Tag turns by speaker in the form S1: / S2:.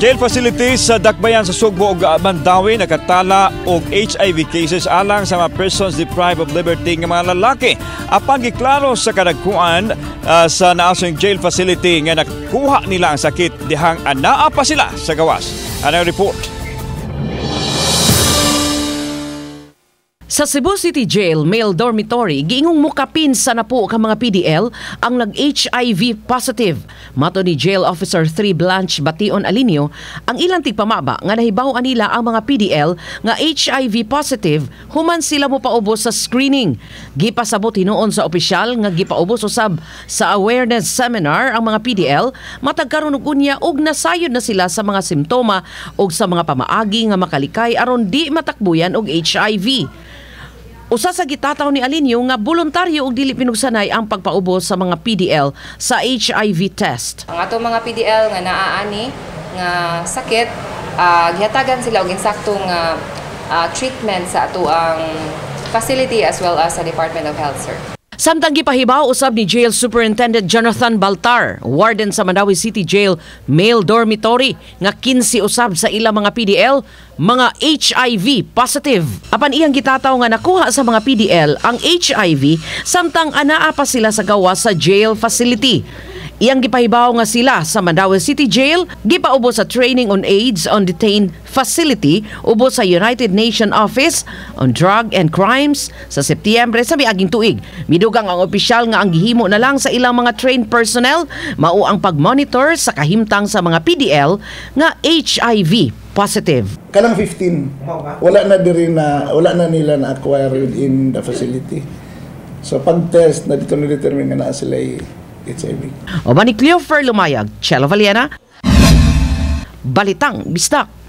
S1: Jail facilities sa Dakbayan sa Sugbo ug Mandaue nakatala og HIV cases alang sa mga persons deprived of liberty nga mga lalaki. Apan giklaro sa kadagkuan sa naasong jail facility nga nakuha nila ang sakit dihang anaa pa sila sa gawas. Ano report?
S2: Sa Cebu City Jail Male Dormitory, giingong mukapin sa napo ka mga PDL ang nag-HIV positive. Mato ni Jail Officer 3 Blanche Bation Alinio, ang ilang tigpamaba nga nahibaw nila ang mga PDL nga HIV positive human sila mo paubos sa screening. Gipasabot hinuon sa opisyal nga gipaubos usab sa awareness seminar ang mga PDL matag karon og unya og nasayod na sila sa mga simptoma ug sa mga pamaagi nga makalikay aron di matakbuyan og HIV. Usa sa gitataw ni Alinio nga voluntaryo og dili pinugsanay ang pagpaubos sa mga PDL sa HIV test.
S3: Ang atong mga PDL nga naaani nga sakit, gihatagan sila og insaktong treatment sa atoang facility as well as sa Department of Health, sir.
S2: Samtang gipahibaw usab ni Jail Superintendent Jonathan Baltar, warden sa Mandaue City Jail Male Dormitory, nga 15 usab sa ilang mga PDL mga HIV positive. Apan iyang gitataw nga nakuha sa mga PDL ang HIV samtang anaa pa sila sa gawas sa jail facility. Iyang gipahibaw nga sila sa Mandaue City Jail gipaubos sa training on AIDS on detained facility ubos sa United Nations Office on Drug and Crimes sa Setyembre sa miaging tuig. Midugang ang opisyal nga ang gihimo na lang sa ilang mga trained personnel mao ang pagmonitor sa kahimtang sa mga PDL nga HIV positive.
S4: Kanang 15, wala na diri na, wala na nila na acquire within the facility. So pag test na dito na determine nga naa sila HIV.
S2: Uban ni Cleofer Lumayag, Chelo Valiena, Balitang Bisdak.